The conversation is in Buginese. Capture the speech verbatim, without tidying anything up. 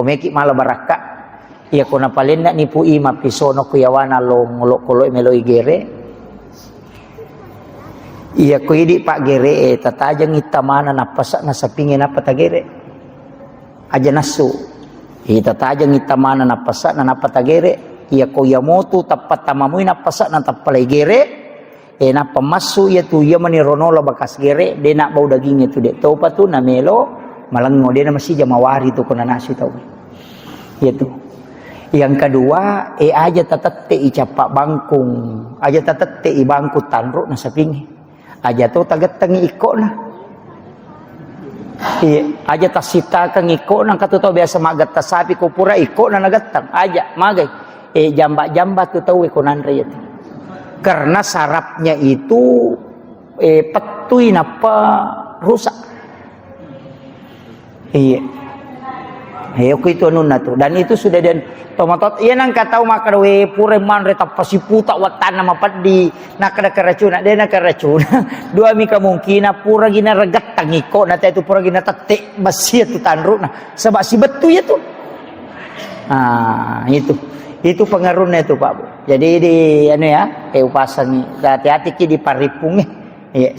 Komeki mala barakka. Iya ko napalenna nipu i mappisono ku yawana lo ngolo-kolo melo igere. Iya ko idi pak gere e tatajeng ittamana nappasa nasapinge nappa tagere. Aja nassu. Iya tatajeng ittamana nappasa na nappa tagere. Iya ko iya motu tappa tamamui nappasa na tappa lai gere. E nappa massu iya tu iya mani ronola bakas gere de nak bau daging itu de topa tu namelo malengo de na masija mawari tu ko nanasi tau. Iya tu. Yang kedua, e aja tatette i cappa bangkung, aja tatette i bangku tanru nasapingi. Aja to tagettengi ikkona. Iya, aja tassitakeng ikkona, engka tu tau biasa maggetta sapi ko pura ikkona nagetteng. Aja, magai. E jamba-jamba tu tau e ko nanre itu. Karena sarapnya itu e pettui nappa rusak. Iya. Iya, ku itu anunna tu. Dan itu sudah dan tomatot iya nang katau makkeda we pura manre tappa siputa wattanna mapeddi nakkeda keracuna de na keracuna. Dua mi kemungkinan pura gina regettang iko na itu pura gina tette besi tu tanruna. Sebab si betu ya tu. Ah, itu. Itu pengaruhnya itu Pak Bu. Jadi di anu ya, eh upasangi. Hati-hati ki di paripung eh. Iya,